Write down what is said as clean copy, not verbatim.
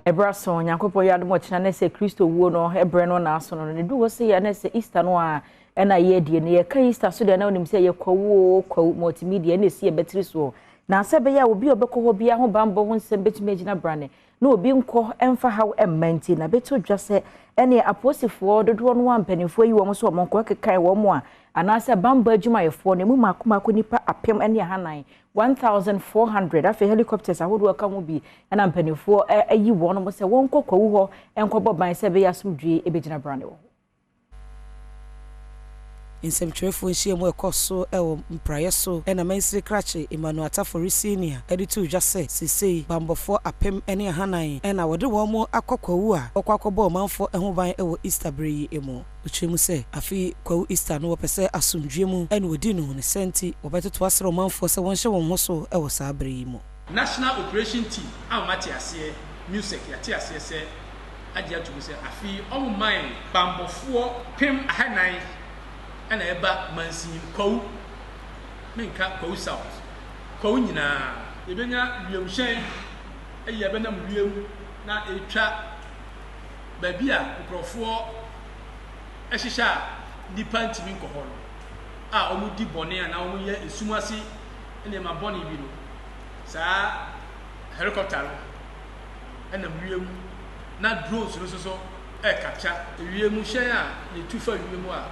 Ɛberɛ so Nyankopɔn yɛ adom ɔkyena ne sɛ Kristo wuo no ɛberɛ no naaso no ne du hɔ sɛ yɛ ne sɛ Easter no a ɛna yɛadie no. Yɛka Easter so deɛ na wonim sɛ yɛ Kwawu o, Kwawu Multimedia ɛna ɛsi yɛbɛtiri soɔ. Na sɛ ɛbɛyɛ a obi a ɔbɛkɔ hɔ biara ho banbɔ ho nsɛm bɛtumi agyina brane na obi nkɔ ɛmfa haw ɛmma nti na bɛto dwa sɛ ɛne apolisifoɔ dodoɔ no a mpanimfoɔ yi wɔn so wɔn nkɔ kekae wɔn a anaasɛ bambɔ adwumayɛfoɔ no emu mako mako nipa 1400, 1400. Afei helicopters ahodoɔ ka ho bi ɛna mpanimfoɔ ayi wɔn sɛ wɔnkɔ Kwawu hɔ nkɔbɔ ban sɛ ɛbɛyɛ asomdwie ɛbɛgyina brane wɔ hɔ. Nsɛmtwerɛfoɔ nhyiamu ɛkɔ so ɛwɔ mpraeɛ so ɛna mansini krakye Emmanuel Atafori Senior ɛde to dwa sɛ seesei bambɔfoɔ 1400 ɛna wɔde wɔn mo akɔ Kwawu a wɔkɔ akɔbɔ ɔmanfoɔ ho ban ɛwɔ Easter bere yi mu. Ɔkyerɛ mu sɛ afei Kwawu Easter no wɔpɛ sɛ asomdwie mu ɛna wɔdi no ne sɛ nti wɔbɛtoto asrɛ ɔmanfoɔ sɛ wɔnhyɛ wɔn ho so ɛwɔ saa bere yi mu. National Operation Team a wɔate aseɛ MUSEC, yɛate aseɛ sɛ agye ato mu sɛ afei ɔmo man bambɔfoɔ 1400 ɛna ɛba mansin Kwawu, menka Kwawu South, Kwawu nyinaa. Yɛbɛnya wiemhyɛn ɛyi ɛbɛnam wiem na ɛtwa baabi a nkurɔfoɔ ɛhyehyɛ a nipa ntumi nkɔ hɔ no a wɔn di bɔne a na wɔn yɛ esum ase nneɛma bɔne bi no. Saa helicopter no ɛnam wiem na drones no nso so ɛrekaptcha. Wiem hyɛn a yɛtu fa wiem a.